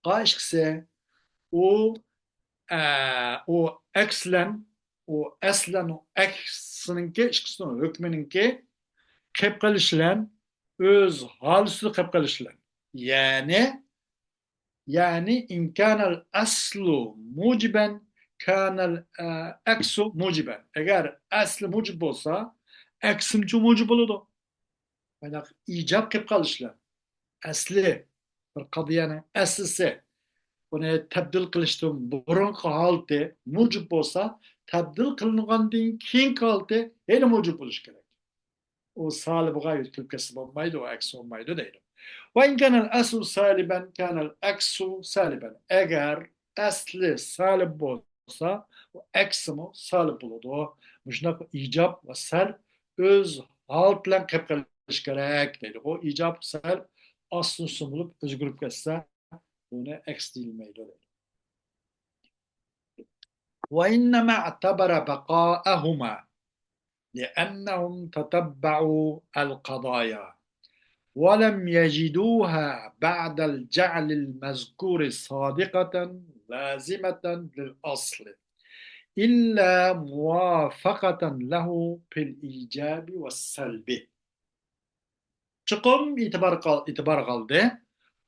بەقا ئىككىسى. ئۇ، ئە، ئۇ ئەكسلەن، ئۇ ئەسلەن ئۇ ئەكسىنىڭكى، ئىككىسىنىڭ ھۆكمىنىڭكى قېلىپ قېلىشلەن ئۆز ھالىسىدا قېلىپ قېلىشلەن. يەنى يەنى، إن كان الأصل موجبا كان العكس موجبا. ئەگەر ئەسلى مۇجىب بولسا، ئەكسىمۇچۇ مۇجىب بولىدۇ. مانداق ئىجاب قىلىپ قالىشلار. ئەسلى، بىر قەزىيەنىڭ ئەسلىسى، ئۇنى تەبدىل قىلىشتىن بۇرۇنقى ھالىتى مۇجىب بولسا، تەبدىل قىلىنغاندىن كېيىنكى ھالىتى يەنە مۇجىب بولۇشى كېرەك. ئۇ سالىبىغا يۆتكىلىپ كەتسە بولمايدۇ، ئۇ ئەكسى بولمايدۇ دەيدۇ. وإن كان الأصل سالبا كان العكس سالبا. ئەگەر ئەسلى سالىب بولسا، ئۇ ئەكسىمۇ سالىب بولىدۇ. مۇشۇنداق ئىجاب ۋە سەلب ئۆز ھالىتى بىلەن قېلىپ قېلىشى كېرەك دەيدۇ. ئۇ ئىجاب، سەلب ئاستىن ئۈستۈن بولۇپ ئۆزگىرىپ كەتسە، بۇنى ئەكس دېيىلمەيدۇ دەيدۇ. وإنما اعتبر بقاءهما لأنهم تتبعوا القضايا ولم يجدوها بعد الجعل المذكور صادقة لازمة للأصل إلا موافقة له في الإيجاب والسلب. چوقۇم ئېتىبار قال-، ئېتىبار قالدى.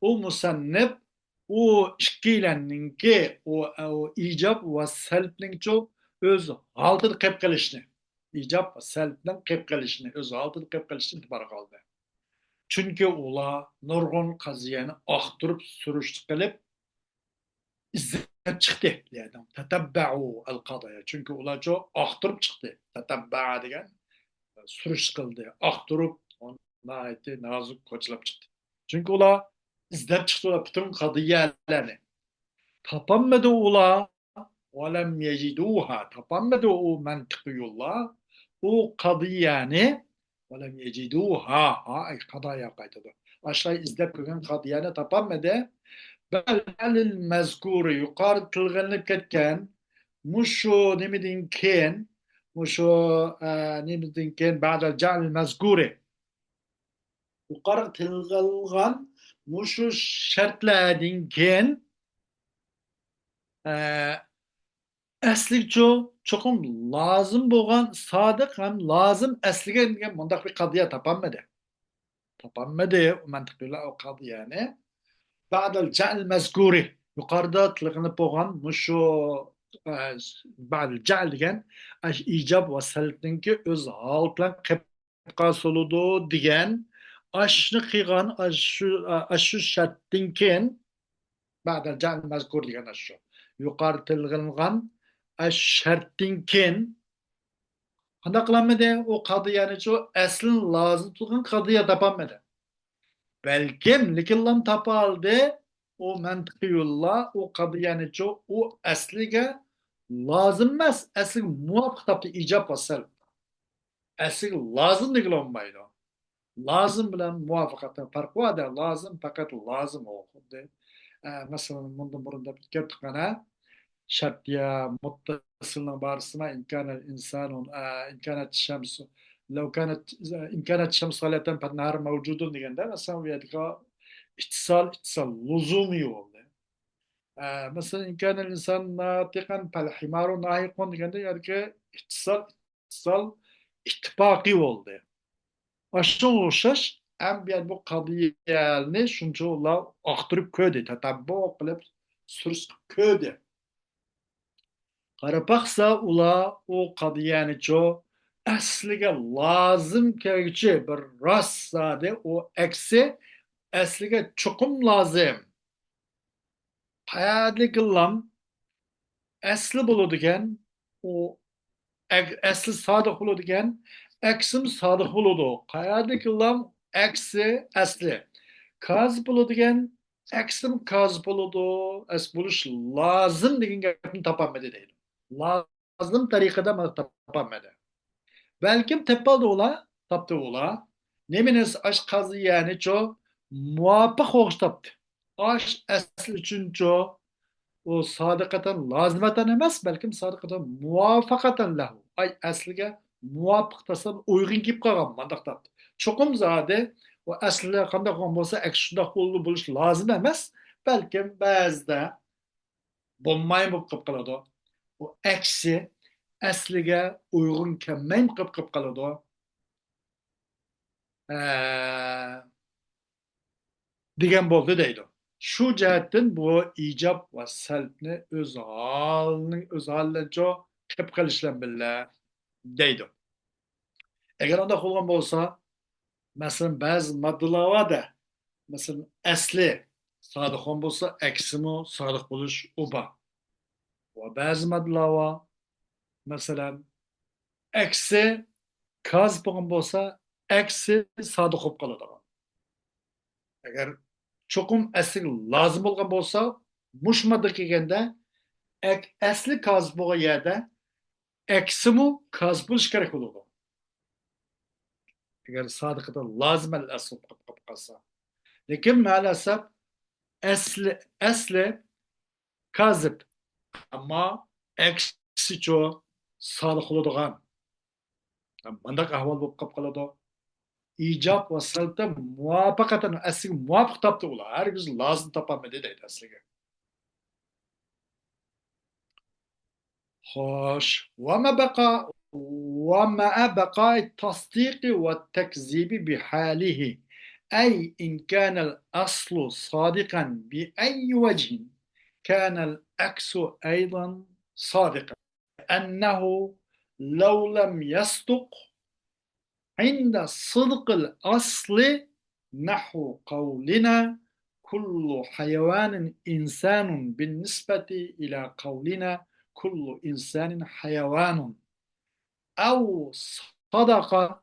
ئۇ مۇسەننىپ ئۇ ئىككىيلەننىڭكى، ئۇ، ئۇ ئىجاب ۋە سەلبنىڭچۇ ئۆز ھالىتىدە قېلىپ قېلىشنى، ئىجاب ۋە سەلبنىڭ قېلىپ قېلىشنى، ئۆز ھالىتىدە قېلىپ قېلىشنى ئېتىبار قالدى. چۈنكى ئۇلار نۇرغۇن قەزىيەنى ئاختۇرۇپ سۈرۈشتە قىلىپ، ئىزدەپ چىقتى. تەتەببەئۇ ئەل قەزايا. چۈنكى ئۇلارچۇ ئاختۇرۇپ چىقتى. تەتەببەئە دېگەن سۈرۈشتە قىلدى. ئاختۇرۇپ، ناھايىتى نازۇك كوچىلاپ چىقتى. چۈنكى ئۇلار ئىزدەپ چىقتى ئۇلار پۈتۈن قەزىيەلەرنى. تاپالمىدى ئۇلار. ۋەلەم يەجىدۇھا، تاپالمىدى ئۇ مەنتىقىيۇللار ئۇ قەزىيەنى. ۋەلەم يەجىدۇھا، ھا، قەزايا قايتىدۇ. ئاشۇلار ئىزدەپ كۆرگەن قەزىيەنى تاپالمىدى. بەل ئەلىل مەزكۇرى، يۇقىرىدا تىلغا ئېلىنىپ كەتكەن مۇشۇ نېمىدىن كېيىن، مۇشۇ، ئە، نېمىدىن كېيىن، بەدەل جەئلىل مەزكۇرى. يۇقىرىدا تىلغا ئېلىنغان مۇشۇ شەرتلەردىن كېيىن، ئە، ئەسلىگىچۇ چوقۇم لازىم بولغان سادىق ھەم لازىم ئەسلىگە دېگەن مۇنداق بىر قەزىيە تاپالمىدى. تاپالمىدى ئۇ مەنتىقىيلار ئۇ قەزىيەنى. بەدەل جەئل مەزكۇرى. يۇقىرىدا تىلغىنىپ بولغان مۇشۇ، ئە، بەدەل جەئل دېگەن ئىجاب ۋە سەلبنىڭكى ئۆز ھالىتى بىلەن قېلىپ قالسا بولىدۇ دېگەن، ئاشۇنى قىلغان، ئاشۇ، ئاشۇ شەرتتىن كېيىن، بەدەل جەئل مەزكۇر دېگەن ئاشۇ. يۇقىرىدا تىلغا ئېلىنغان ئاشۇ شەرتتىن كېيىن قانداق قىلالمىدى؟ ئۇ قەزىيەنىچۇ ئەسلىنى لازىم تۇتقان قەزىيە تاپالمىدى. بەلكىم، لېكىنلام تاپالدى، ئۇ مەنتىقىيۇللار ئۇ قەزىيەنىچۇ ئۇ ئەسلىگە لازىم ئەمەس، ئەسلىگە مۇۋاپىق تاپتى، ئىجاب ۋە سەلب. ئەسلىگە لازىم دېگىلى بولمايدۇ. لازىم بىلەن مۇۋاپىقەتنىڭ پەرقى بار-دە، لازىم پەقەت لازىم ئۇ. خۇددى، ئە، مەسىلەن، مۇندىن بۇرۇن دەپ ئۆتكەنتۇق ئەنە، شەرتىيە مۇتتەسىلنىڭ بارىسىنا، إن كان الإنسان، ئە، إن كانت الشمس، لو كانت، إن كانت الشمس خالية فالنهار موجود دېگەندە، مەسىلەن، ئۇ يەردىكى ئىتتىسال، ئىتتىسال لۇزۇمىي بولدى. ئە، مەسىلەن، إن كان الإنسان ناطقا فالحمار ناهق دېگەندە، يەردىكى ئىتتىسال، ئىتتىسال ئىتتىپاقىي بولدى. ئاشۇنىڭغا ئوخشاش، ئەمدى بۇ قەزىيەنى شۇنچىۋالا ئاختۇرۇپ كۆردى، تەتەببۇ قىلىپ سۈرۈشتە كۆردى. قاراپ باقسا، ئۇلار ئۇ قەزىيەنىچۇ ئەسلىگە لازىم كەلگۈچى بىر راست زادى، ئۇ ئەكسى ئەسلىگە چوقۇم لازىم. قەيەردىكىنلام ئەسلى بولىدىكەن، ئۇ ئەگ-، ئەسلى سادىق بولىدىكەن، ئەكسىمۇ سادىق بولىدۇ. قەيەردىكىنلام ئەكسى ئەسلى كازىپ بولىدىكەن، ئەكسىم كازىپ بولىدۇ، ئەس بولۇش لازىم دېگەن گەپنى تاپالمىدى دەيدۇ. لازىم تەرىقىدە مانا تاپالمىدى. بەلكىم تېپىپالدى ئۇلار، تاپتى ئۇلار. نېمىنى ئاش قازىيەنىچۇ مۇۋاپىق ئوخشاش تاپتى. ئاش ئەسلى ئۈچۈنچۇ ئۇ سادىقەتەن لازىمەتەن ئەمەس، بەلكىم سادىقەتەن مۇۋاپىقەتەن لەھۇ. ئاي ئەسلىگە مۇۋاپىق تاسا ئۇيغۇن كېلىپ قالغان مانداق تاپتى. چوقۇم زادى ئۇ ئەسلى قانداق بولغان بولسا، ئەكسى شۇنداق بولۇ-، بولۇش لازىم ئەمەس، بەلكىم بەزىدە بولمايمۇ بولۇپ قېلىپ قالىدۇ. ئۇ ئەكسى ئەسلىگە ئۇيغۇن كەلمەيمۇ قېلىپ قېلىپ قالىدۇ. ئە، دېگەن بولدى دەيدۇ. شۇ جەھەتتىن بۇ ئىجاب ۋە سەلبنى ئۆز ھالىنىڭ، ئۆز ھالىنىڭچۇ قېلىپ قېلىش بىلەن بىللە دەيدۇ. ئەگەر ئۇنداق بولغان بولسا، مەسىلەن، بەزى ماددىلار بار-دە، مەسىلەن، ئەسلى سادىق بولغان بولسا، ئەكسىمۇ سادىق بولۇش ئۇ بار. ۋە بەزى ماددىلار بار، مەسىلەن، ئەكسى كازىپ بولغان بولسا، ئەكسى سادىق بولۇپ قالىدىغان. ئەگەر چوقۇم ئەسلىگە لازىم بولغان بولسا، مۇشۇ ماددا كەلگەندە ئەك-، ئەسلى كازىپ بولغان يەردە ئەكسىمۇ كازىپ بولۇشى كېرەك بولىدۇ. ئەگەر سادىقىدا لازىم ئەل ئەسلى بولۇپ قالسا. لېكىن مەلەسەپ ئەسلى، ئەسلى كازىپ، ئەمما ئەكسىچۇ سادىق بولىدىغان مۇنداق ئەھۋال بولۇپ قاپ قالىدۇ. ئىجاب ۋە سەلبتە مۇۋاپىقەتەن ئەسلىگە مۇۋاپىق تاپتى ئۇلار. ھەرگىز لازىم تاپالمىدى دەيدۇ ئەسلىگە. خوش. ومع بقاء، ومع بقاء التصديق والتكذيب بحاله. أي إن كان الأصل صادقا بأي وجه، كان العكس أيضا صادقا. أنه لو لم يصدق عند صدق الأصل، نحو قولنا كل حيوان إنسان بالنسبة إلى قولنا كل إنسان حيوان، أو صدق،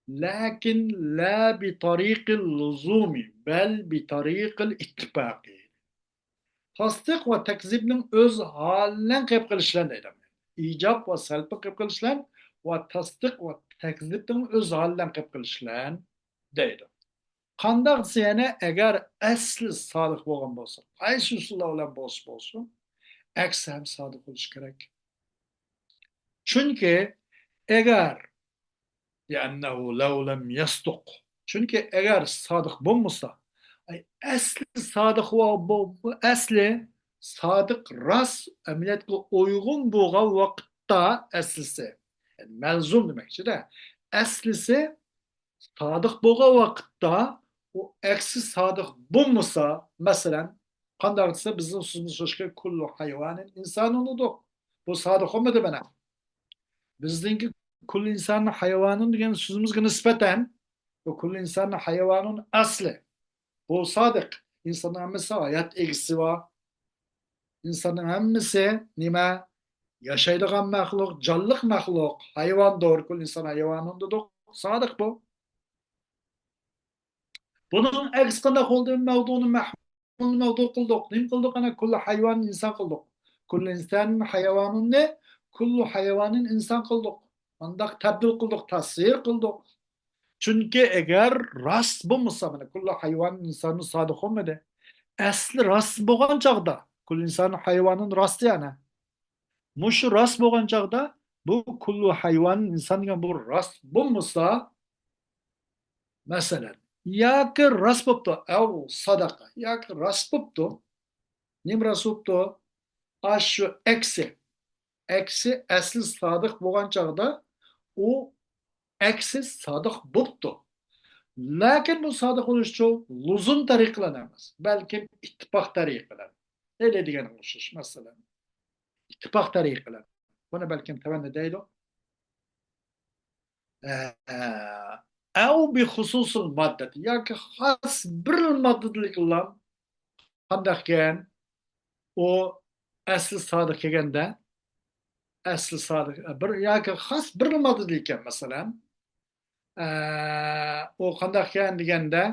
لكن لا بطريق اللزوم، بل بطريق الاتفاق. تەستىق ۋە تەكزىبنىڭ ئۆز ھالىنى قېلىپ قېلىشلەن دەيدۇ. ئىجاب ۋە سەلبنى قېلىپ قېلىشلەن ۋە تەستىق ۋە تەكزىبنىڭ ئۆز ھالىنى قېلىپ قېلىشلەن دەيدۇ. قانداق دېسە يەنە، ئەگەر ئەسلى سادىق بولغان بولسا، قايسى ئۇسۇللار بىلەن بولسا بولسۇن، ئەكسى ھەم سادىق بولۇشى كېرەك. چۈنكى ئەگەر لأنه لو لم يصدق. چۈنكى ئەگەر سادىق بولمىسا، ئەي، ئەسلى سادىق ۋە بۇ، بۇ ئەسلى سادىق، راست، ئەمەلىيەتكە ئۇيغۇن بولغان ۋاقىتتا ئەسلىسى، يەنى مەلزۇم دېمەكچىدە، ئەسلىسى سادىق بولغان ۋاقىتتا ئۇ ئەكسى سادىق بولمىسا، مەسىلەن، قانداق دېسە، بىزنىڭ سۆزىمىز شۇكى، كۇللۇ ھايۋانىن ئىنسانۇن دېدۇق. بۇ سادىق بولمىدى مانا. بىزنىڭكى كۇللۇ ئىنسانىن ھايۋانۇن دېگەن سۆزىمىزگە نىسبەتەن، بۇ كۇللۇ ئىنسانىن ھايۋانۇن ئەسلى. بۇ سادىق. ئىنساننىڭ ھەممىسى ھايات ئىگىسى بار. ئىنساننىڭ ھەممىسى نېمە؟ ياشايدىغان مەخلۇق، جانلىق مەخلۇق. ھايۋاندۇر. كۇللۇ ئىنسان ھايۋانۇن دېدۇق. سادىق بۇ. بۇنىڭ ئەكسى قانداق بولدى؟ مەۋدۇنى مەھمۇلنى مەۋدۇ قىلدۇق. نېمە قىلدۇق؟ ئەنە كۇللۇ ھايۋانىن ئىنسان قىلدۇق. كۇللۇ ئىنسانىن ھايۋانۇننى كۇللۇ ھايۋانىن ئىنسان قىلدۇق. مانداق تەبدىل قىلدۇق، تەسۋىر قىلدۇق. چۈنكى ئەگەر راست بولمىسا، مانا، كۇللۇ ھايۋانىن ئىنسانۇن سادىق بولمىدى. ئەسلى راست بولغان چاغدا، كۇللۇ ئىنسانىن ھايۋانۇن راست يەنە. مۇشۇ راست بولغان چاغدا، بۇ كۇللۇ ھايۋانىن ئىنسان دېگەن بۇ راست بولمىسا، مەسىلەن، ياكى راست بوپتۇ، ئەۋ ساداقە، ياكى راست بوپتۇ. نېمە راست بوپتۇ؟ ئاشۇ ئەكسى. ئەكسى ئەسلى سادىق بولغان چاغدا ئۇ ئەكسى سادىق بوپتۇ. لېكىن بۇ سادىق بولۇشچۇ لۇزۇم تەرىقىلەن ئەمەس، بەلكىم ئىتتىپاق تەرىقىلەن. ھېلى دېگەنگە ئوخشاش، مەسىلەن، ئىتتىپاق تەرىقىلەن. بۇنى بەلكىم تۆۋەندە دەيدۇ. ئە، ئەۋ بى خۇسۇسىل ماددەت، ياكى خاس بىر ماددىدىلىكلا قانداقكەن؟ ئۇ ئەسلى سادىق كەلگەندە، ئەسلى سادىق، بىر ياكى خاس بىر ماددىدىلىككەن، مەسىلەن، ئە، ئۇ قانداقكەن دېگەندە،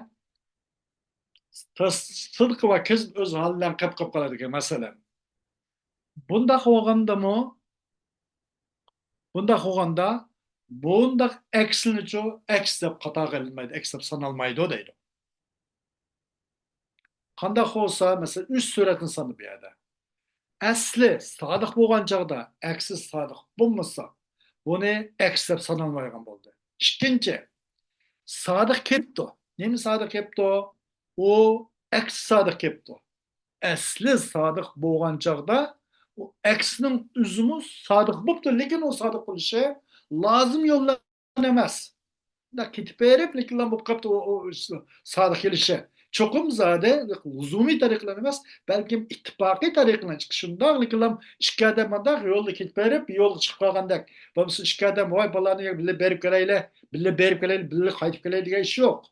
تاس-، سىدىق ۋە كەزىب ئۆز ھالى بىلەن قېلىپ قېلىپ قالىدىكەن. مەسىلەن، بۇنداق بولغاندىمۇ، بۇنداق بولغاندا، بۇنداق ئەكسىنىچۇ، ئەكس دەپ قاتارغا ئېلىنمايدۇ، ئەكس دەپ سانالمايدۇ دەيدۇ. قانداق بولسا، مەسىلەن، ئۈچ سۈرەتنى سانىدى بۇ يەردە. ئەسلى سادىق بولغان چاغدا ئەكسى سادىق بولمىسا، بۇنى ئەكس دەپ سانالمايدىغان بولدى. ئىككىنچى، سادىق كېلىپتۇ. نېمە سادىق كېلىپتۇ؟ ئۇ ئەكسى سادىق كېلىپتۇ. ئەسلى سادىق بولغان چاغدا ئۇ ئەكسىنىڭ ئۆزىمۇ سادىق بوپتۇ، لېكىن ئۇ سادىق بولۇشى لازىم يول ئەمەس. مۇنداق كېتىپ بېرىپ، لېكىنلا بولۇپ قاپتۇ ئۇ، ئۇ سادىق كېلىشى. چوقۇم زادى لۇزۇمىي تەرىقىلەر ئەمەس، بەلكىم ئىتتىپاقىي تەرىقىلەر. شۇنداق، لېكىنلا ئىككى ئادەم مۇنداق يولدا كېتىپ بېرىپ، يولغا چىقىپ قالغاندەك. بولمىسا ئىككى ئادەم، ۋاي، بالىنى بىللە بېرىپ كېلەيلى، بىللە بېرىپ كېلەيلى، بىللە قايتىپ كېلەيلى دېگەن ئىش يوق.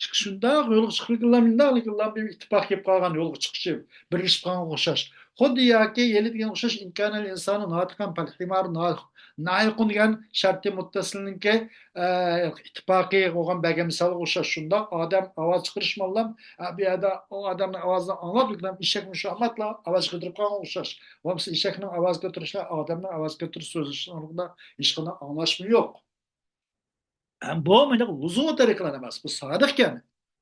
شۇنداق يولغا چىقىپ كېلەيلى، لېكىنلا بىر ئىتتىپاق كېلىپ قالغان يولغا چىقىشى، بىرلىشىپ قالغانغا ئوخشاش. خۇددى ياكى يەنە دېگەن ئوخشاش، «إن كان الإنسان ناطقا فالحمار ناطق-، ناطق» دېگەن شەرتى مۇتتەسىلنىڭكى، ئە، ئىتتىپاقى بولغان بەرگەن مىسالغا ئوخشاش. شۇنداق ئادەم ئاۋاز چىقىرىشماللام، ئە، بۇ يەردە ئۇ ئادەمنىڭ ئاۋازىنى ئاڭلاپ، لېكىن ئېشەك مۇشۇ ئاماتلا ئاۋاز چىقىرىپ قالغانغا ئوخشاش. بولمىسا ئېشەكنىڭ ئاۋاز كۆتۈرۈشى، ئادەمنىڭ ئاۋاز كۆتۈرۈش سۆزلىشىشىنىڭ ئارىسىدا ھېچقانداق ئاڭلاشما يوق. ھەم بۇ مانا لۇزۇمىي تەرىقىلەر ئەمەس. بۇ سادىقكەن.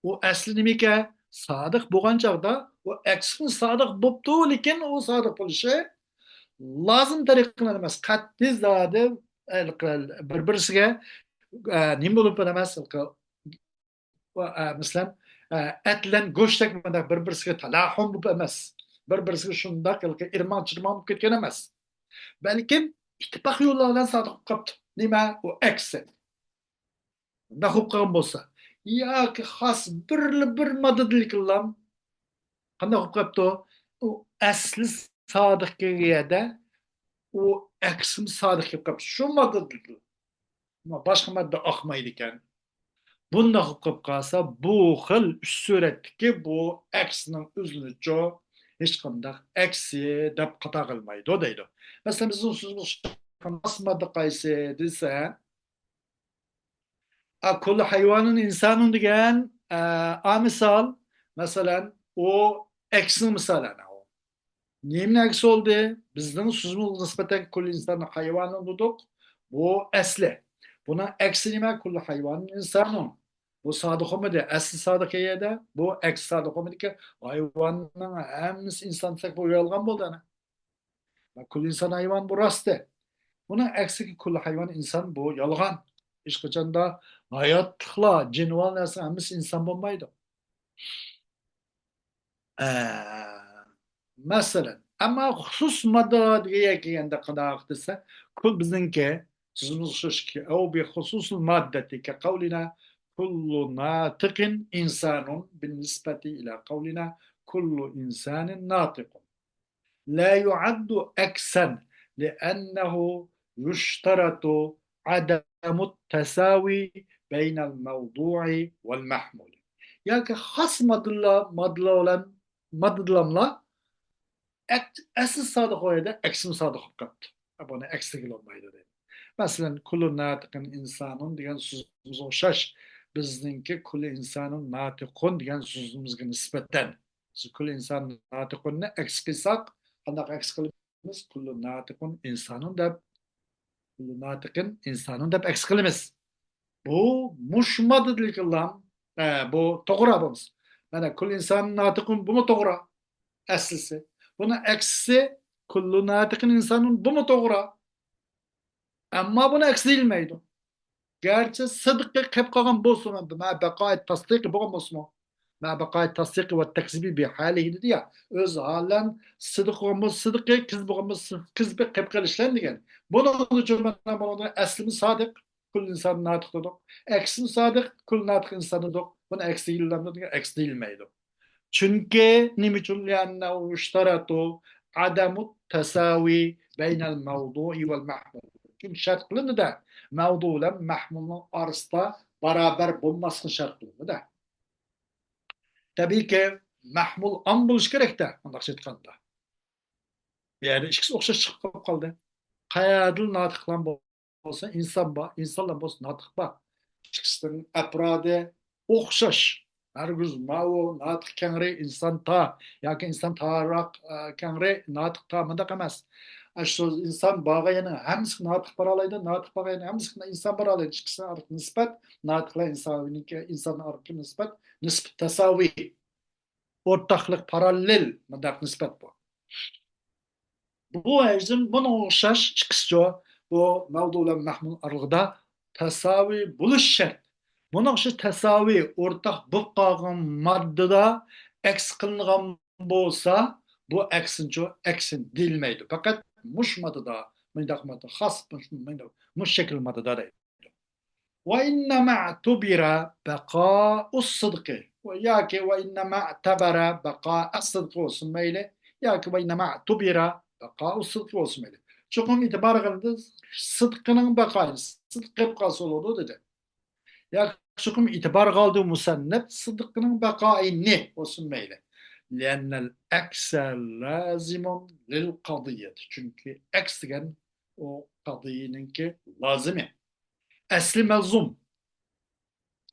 ئۇ ئەسلى نېمىكەن؟ سادىق بولغان چاغدا ئۇ ئەكسىمۇ سادىق بوپتۇ، لېكىن ئۇ سادىق بولۇشى لازىم تەرىقىلەر ئەمەس. قەتئىي زادى بىر-بىرسىگە، ئە، نېمە بولۇپ ئەمەس؟ ئە، مەسىلەن، ئە، ئەت بىلەن گۆشتەك مۇنداق بىر-بىرسىگە تالاھۇم بولۇپ ئەمەس. بىر-بىرسىگە شۇنداق ھېلىقى ئىرماڭ-چىرماڭ بولۇپ كەتكەن ئەمەس. بەلكىم ئىتتىپاق يوللار بىلەن سادىق بولۇپ قاپتۇ. نېمە؟ ئۇ ئەكسى. بۇنداق بولۇپ قالغان بولسا، ياكى خاس بىرلا بىر ماددىدىلىكىلا قانداق بولۇپ قاپتۇ؟ ئۇ ئەسلى سادىق كەلگەن يەردە ئۇ ئەكسىمۇ سادىق كېلىپ قاپتۇ. شۇ ماددىدىلىكلا. ئەمما باشقا ماددا ئاقمايدىكەن. بۇنداق بولۇپ قالسا، بۇ خىل ئۈچ سۈرەتتىكى بۇ ئەكسىنىڭ ئۆزىنىچۇ ھېچقانداق ئەكسى دەپ قاتارغا ئېلىنمايدۇ دەيدۇ. مەسىلەن، بىزنىڭ سۆزىمىز خاس ماددا قايسى دېسە، ئا، كۇللۇ ھايۋانىن ئىنسانۇن دېگەن، ئە، ئا مىسال، مەسىلەن، ئۇ ئەكسىنىڭ مىسالى ئەنە ئۇ. نېمىنىڭ ئەكسى بولدى؟ بىزنىڭ سۆزىمىزگە نىسبەتەن كۇللۇ ئىنسانىن ھايۋانۇن دېدۇق. بۇ ئەسلى. بۇنىڭ ئەكسى نېمە؟ كۇللۇ ھايۋانىن ئىنسانۇن. بۇ سادىق بولمىدى. ئەسلى سادىق يەردە، بۇ ئەكسى سادىق بولمىدىكەن. ھايۋاننىڭ ھەممىسى ئىنسان دېسەك، بۇ يالغان بولدى ئەنە. كۇللۇ ئىنسان ھايۋان، بۇ راستى. بۇنىڭ ئەكسىگە كۇللۇ ھايۋان ئىنسان، بۇ يالغان. ھېچقاچاندا ھاياتلىقلار، جانىۋار نەرسە ھەممىسى ئىنسان بولمايدۇ. ئە، مەسىلەن، ئەمما خۇسۇس ماددا دېگەن يەرگە كەلگەندە قانداق دېسە، كۇل بىزنىڭكى سۆزىمىز ئوخشاشكى، ئەۋ بى خۇسۇسىل ماددەتى كە قەۋلىنا كۇللۇ ناتىقىن ئىنسانۇن بالنىسبەتى ئىلە قەۋلىنا كۇللۇ ئىنسانىن ناتىقۇن. لا يعد عكسا لأنه يشترط عدم التساوي بين الموضوع والمحمول. ياكى خاس ماددىلار، ماددىلار بىلەن، ماددىلارلا ئەك-، ئەسلى سادىق بولغان يەردە ئەكسىمۇ سادىق بولۇپ قاپتۇ. بۇنى ئەكسىگە بولمايدۇ دەيدۇ. مەسىلەن، كۇللۇ ناتىقىن ئىنسانۇن دېگەن سۆزىمىزگە ئوخشاش. بىزنىڭكى كۇللۇ ئىنسانۇن ناتىقۇن دېگەن سۆزىمىزگە نىسبەتەن. بىز كۇللۇ ئىنسان ناتىقۇننى ئەكس قىلساق، قانداق ئەكس قىلىمىز؟ كۇللۇ ناتىقۇن ئىنسانۇن دەپ، كۇللۇ ناتىقىن ئىنسانۇن دەپ ئەكس قىلىمىز. بۇ مۇشۇ ماددىدىكىلا، ئە، بۇ توغرا بولمىسا. مانا كۇللۇ ئىنسان ناتىقۇن، بۇمۇ توغرا. ئەسلىسى. بۇنىڭ ئەكسىسى كۇللۇ ناتىقىن ئىنسانۇن، بۇمۇ توغرا. ئەمما بۇنى ئەكسى دېيىلمەيدۇ. گەرچە سىدىقى قېلىپ قالغان بولسىمۇ، مە بەقائىت تەستىقى بولغان بولسىمۇ، مە بەقائىت تەستىقى ۋە تەكزىبى بىھالىھى دېدى يا، ئۆز ھالەن سىدىق بولغان بولسا سىدىقى، كىزىب بولغان بولسا كىزىبى قېلىپ قېلىشلەن دېگەن. بۇنىڭ ئۈچۈن مانا بۇنىڭدا ئەسلىمۇ سادىق، كۇل ئىنسان ناتىق دېدۇق. ئەكسىمۇ سادىق، كۇل ناتىق ئىنسان دېدۇق. بۇنى ئەكسى دېيىلمەيدۇ دېگەن، ئەكسى دېيىلمەيدۇ. چۈنكى نېمە ئۈچۈن؟ لأنه يشترط عدم التساوي بين الموضوع والمحمول. چۈنكى شەرت قىلىنىدۇ-دە، مەۋزۇ بىلەن مەھمۇلنىڭ ئارىسىدا باراۋەر بولماسلىقى شەرت قىلىنىدۇ-دە. تەبىئىيكى، مەھمۇل ئام بولۇشى كېرەك-دە، مۇنداقچە ئېيتقاندا. بۇ يەردە ئىككىسى ئوخشاش چىقىپ قالدى. قەيەردىلا ناتىقلار بولسا ئىنسان بار، ئىنسانلار بولسا ناتىق بار. ئىككىسىنىڭ ئەپرادى ئوخشاش. ھەرگىز ماۋۇ ناتىق كەڭرى ئىنسان تا ياكى ئىنسان تاراق، ئە، كەڭرى ناتىق تا، مۇنداق ئەمەس. ئاشۇ ئىنسان بارغان يەرنىڭ ھەممىسىگە ناتىق بارالايدۇ، ناتىق بارغان يەرنىڭ ھەممىسىگە ئىنسان بارالايدۇ. ئىككىسىنىڭ ئارىلىقى نىسبەت، ناتىقلار ئىنساننىڭكى، ئىنسان ئارىلىقى نىسبەت، نىسبەت تەساۋى، ئورتاقلىق، پاراللېل، مۇنداق نىسبەت بۇ. بۇ ھەيزىم بۇنىڭغا ئوخشاش ئىككىسىچۇ، بۇ مەۋدۇ بىلەن مەھمۇل ئارىلىقىدا تەساۋى بولۇش شەرت. بۇنىڭ شۇ تەساۋى ئورتاق بولۇپ قالغان ماددىدا ئەكس قىلىنغان بولسا، بۇ ئەكسىنچۇ ئەكسىن دېيىلمەيدۇ. پەقەت مۇش ماددىدا، مۇنداق ماددا، خاس مۇش، مۇنداق، مۇش شەكىل ماددىدا دەيدۇ. وإنما اعتبر بقاء الصدق. ياكى وإنما اعتبر بقاء الصدق بولسۇن مەيلى. ياكى وإنما اعتبر بقاء الصدق بولسۇن مەيلى. چوقۇم ئېتىبار قىلدى، سىدقىنىڭ بەقائى، سىدىق قېلىپ قالسا بولىدۇ دېدى. ياكى چوقۇم ئېتىبار قىلدى مۇسەننىپ سىدىقىنىڭ بەقائىنى بولسۇن مەيلى. لأن العكس لازم للقضية. چۈنكى ئەكس دېگەن ئۇ قەزىيەنىڭكى لازىمى. ئەسلى مەلزۇم.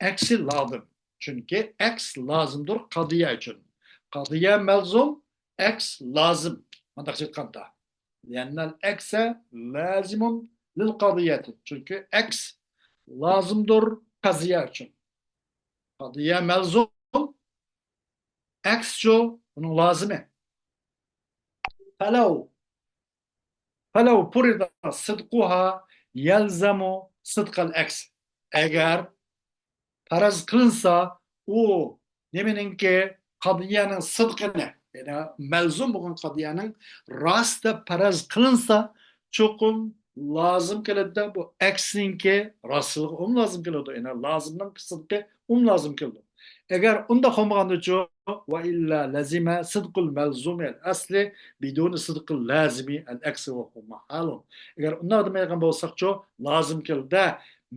ئەكسى لازىم. چۈنكى ئەكس لازىمدۇر قەزىيە ئۈچۈن. قەزىيە مەلزۇم، ئەكس لازىم. مۇنداقچە ئېيتقاندا، لأن العكس لازم للقضية. چۈنكى ئەكس لازىمدۇر قەزىيە ئۈچۈن. قەزىيە مەلزۇم، ئەكسچۇ ئۇنىڭ لازىمى. فلو فلو فرض صدقها يلزم صدق العكس. ئەگەر پەرەز قىلىنسا، ئۇ نېمىنىڭكى، قەزىيەنىڭ سىدقىنى، يەنى مەلزۇم بولغان قەزىيەنىڭ راست دەپ پەرەز قىلىنسا، چوقۇم لازىم كېلىدۇ. بۇ ئەكسىنىڭكى راستلىقى ئۇم لازىم كېلىدۇ. يەنى لازىمنىڭ سىدقى ئۇم لازىم كېلىدۇ. ئەگەر ئۇنداق بولمىغاندىچۇ، وإلا لزم صدق الملزوم الأصل بدون صدق اللازم العكس وهو محال. ئەگەر ئۇنداق دېمەيدىغان بولساقچۇ، لازىم كېلىدۇ.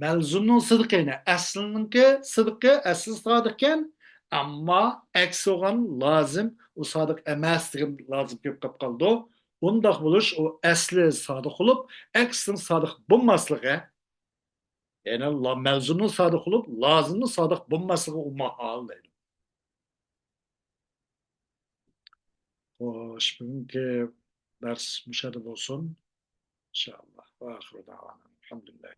مەلزۇمنىڭ سىدقى، يەنى ئەسلىنىڭكى سىدقى، ئەسلى سادىقكەن، ئەمما ئەكسى بولغان لازىم، ئۇ سادىق ئەمەس دېگەن لازىم كېلىپ قالىدۇ. ئۇنداق بولۇش، ئۇ ئەسلى سادىق بولۇپ، ئەكسىنىڭ سادىق بولماسلىقى، يەنى لا-، مەلزۇمنىڭ سادىق بولۇپ، لازىمنىڭ سادىق بولماسلىقى ئۇ ماھال دەيدۇ. خوش، بۈگۈنكى دەرس مۇشۇ يەردە بولسۇن. ئىنشائاللا. وآخر دعوانا الحمد لله.